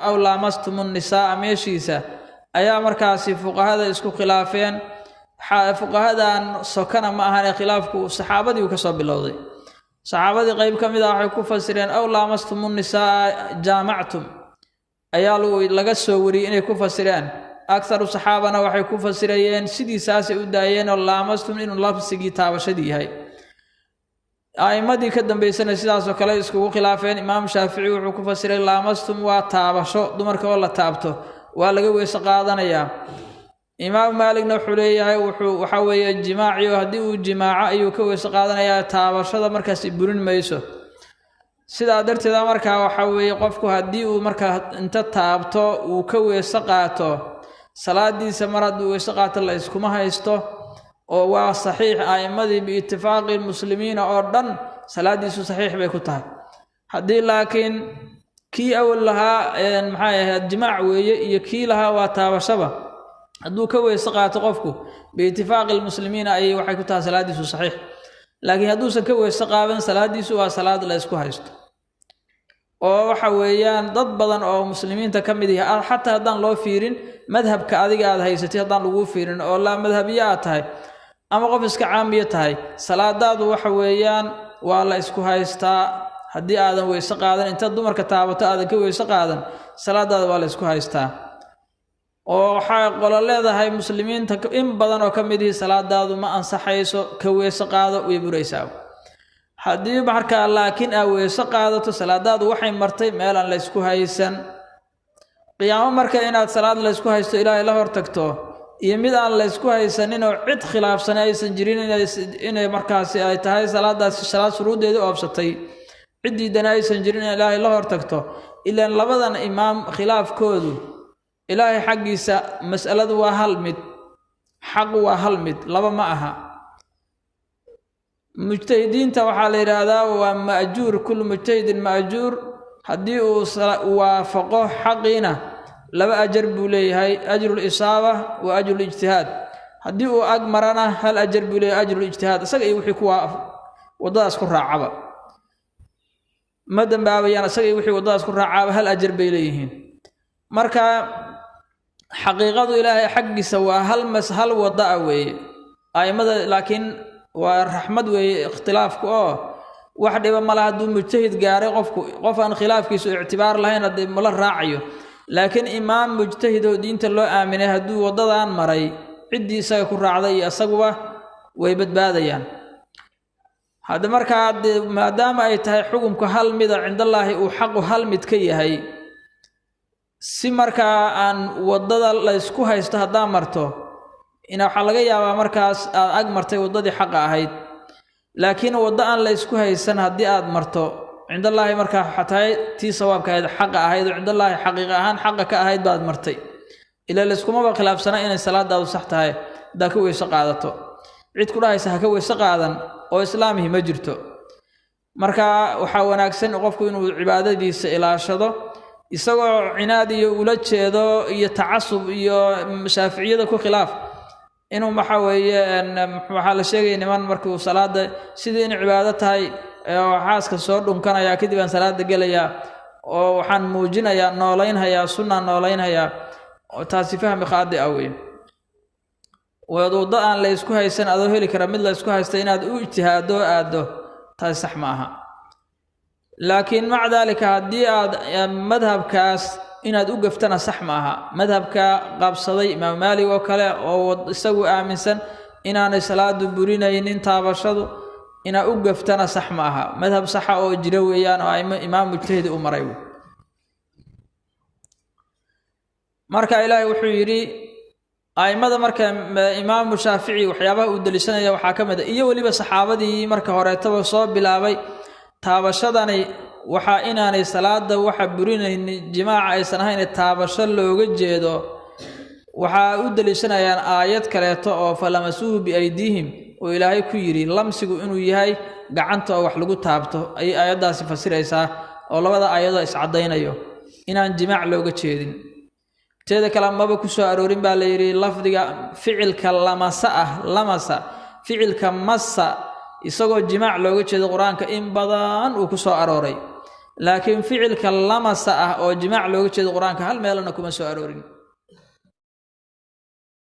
Aw laamastum nisaa meeshiisa ayaa markaasi fuqahada isku khilaafeen. Fuqahadan sokana ma ahane, khilaafku saxaabadii uu ka soo bilowday. Saxaabadii qayb ka mid ah waxay ku fasireen aw laamastum nisaa jaamactum ayaa laga soo wariyey inay ku fasireen. Akharu saxaabana waxay ku fasirayeen sidiisaasay u daayeen oo laamastum inuu lafsigii taabashadii yahay. A'immadii ka dambaysana sidaasoo kale iskugu khilaafeen. Imaam Shaafici wuxuu ku fasiray laamastum waa taabasho, dumarka oo la taabto waa laga weyse qaadanayaa. Imaam Maaligna wuxuu leeyahay wuxuu waxa weeye jimaaciyo, haddii uu jimaaco ayuu ka weyse qaadanayaa, taabashada markaasi burin mayso. Sidaa darteeda markaa waxa weeye qofku haddii uu markaa inta taabto uu ka weyse qaato salaadiisa, mar hadduu weyse qaato la iskuma haysto oo waa saxiix. A'immadii biitifaaqi muslimiina oo dhan salaadiisu saxiix bay ku tahay. Haddii laakiin kii awal lahaa maxay ahayd jimaac weeye iyo kii lahaa waa taabashaba, hadduu ka weyse qaato qofku biitifaaqi lmuslimiina ayay waxay ku tahay salaadiisu saxiix. Laakiin hadduusan ka weyse qaaban, salaadiisu waa salaad la isku haysto, oo waxa weeyaan dad badan oo muslimiinta ka mid yahay, xataa haddaan loo fiirin madhabka adiga aad haysatay, haddaan laguu fiirin oo laa madhabiye aad tahay ama qof iska caamiye tahay, salaadaadu waxa weeyaan waa la isku haystaa. Haddii aadan weyse qaadan, intaad dumarka taabato aadan ka weyse qaadan, salaadaada waa la isku haystaa. Oo waxay qolo leedahay muslimiinta in badan oo ka mid ihi salaadaadu ma ansaxayso, ka weyse qaado, way buraysaa. Haddii markaa laakiin aa weyse qaadato, salaadaadu waxay martay meel aan la ysku haysan. Qiyaamo marka inaad salaad la ysku haysto Ilaahay la hortagto iyo mid aan la ysku haysanin oo cid khilaafsan aysan jirin inay markaasi ay tahay salaadaasi salaad shuruuddeedii oobsatay, ciddiidana aysan jirin in Ilaahay la hortagto, ilaan labadan imaam khilaafkoodu Ilaahay xaggiisa mas'aladu waa hal mid, xaqu waa hal mid, laba ma aha. Mujtahidiinta waxaa la yidhaahdaa waa ma'juur, kullu mujtahidin ma'juur. Haddii uu waafaqo xaqiina laba ajar buu leeyahay, ajrulisaaba wa ajrulijtihaad. Haddii uu ag marana hal ajar buu leeyahay, ajrulijtihaad. Isaga iyo wixii kuwa waddadaas ku raacaba ma dambaabayaan, isaga iyo wixii waddadaas ku raacaaba hal ajar bay leeyihiin. Marka xaqiiqadu Ilaahay xaggiisa waa hal mas hal wadda a weeye. A'immada laakiin waa raxmad weeye ikhtilaafku, oo wax dhiba mala hadduu mujtahid gaaray qofku, qof aan khilaafkiisu ictibaar lahayn haddii mala raacayo. Laakiin imaam mujtahid oo diinta loo aaminay hadduu waddadan maray, ciddii isaga ku raacday iyo isaguba way badbaadayaan. Hadda markaa dee maadaama ay tahay xukumku hal mida cindallaahi uu xaqu hal mid ka yahay, si markaa aan waddada la ysku haysto haddaa marto ina waxaa laga yaabaa markaas aad ag martay waddadii xaqa ahayd. Laakiin waddo aan la ysku haysan haddii aad marto, cindallaahi markaa waxaa tahay tii sawaabka ahayd, xaqa ahayd oo cindallaahi xaqiiqa ahaan xaqa ka ahayd baad martay. Ilaa layskumaba khilaafsana inay salaadaadu sax tahay haddaa ka weyse qaadato. Cid ku dhahaysa ha ka weyse qaadan oo islaamihi ma jirto. Marka waxaa wanaagsan qofku inuu cibaadadiisa ilaashado, isagoo cinaad iyo ula jeedo iyo tacasub iyo shaaficiyada ku khilaaf inuu waxa weeye. Waxaa la sheegaya niman markuu salaada sidii in cibaado tahay oo xaaska soo dhunkanayaa, kadib aan salaada gelayaa oo waxaan muujinayaa noolaynhayaa sunnaan noolaynhayaa, oo taasi fahmi khaadi ah weeye. Waddo aan la ysku haysan adoo heli kara mid la ysku haysta inaad u ijtihaado oo aaddo, taasi sax ma aha. Laakiin maca daalika haddii aad madhabkaas inaad u gaftana sax ma aha. Madhabka qabsaday Imaam Maalik oo kale oo isagu aaminsan inaanay salaadu burinaynin taabashadu, inaad u gaftana sax ma aha. Madhab saxa oo jira weeyaan oo aimo imaam mujtahidi u maray. Marka Ilaahay wuxuu yidhi a'immada, marka Imaamu Shaafici waxyaabaha uu deliishanaya waxaa ka mid a iyo weliba saxaabadii marka horeetaba soo bilaabay taabashadani waxaa inaanay salaada waxa burinaynin jimaaca aysan ahayn taabasho looga jeedo. Waxaa u deliishanayaan aayad kaleeto oo falamasuuhu biaydiihim oo Ilaahay ku yidhi lamsigu inuu yahay gacanta oo wax lagu taabto ayay aayaddaasi fasiraysaa, oo labada aayadoo iscaddaynayo inaan jimaac looga jeedin. Teeda kale maba ku soo aroorin baa la yidhi lafdiga ficilka lamasa ah, lamasa ficilka massa isagoo jimaac looga jeedo Qur-aanka in badan uu ku soo arooray. Laakiin ficilka lamasa ah oo jimaac looga jeedo Qur-aanka hal meelana kuma soo aroorin.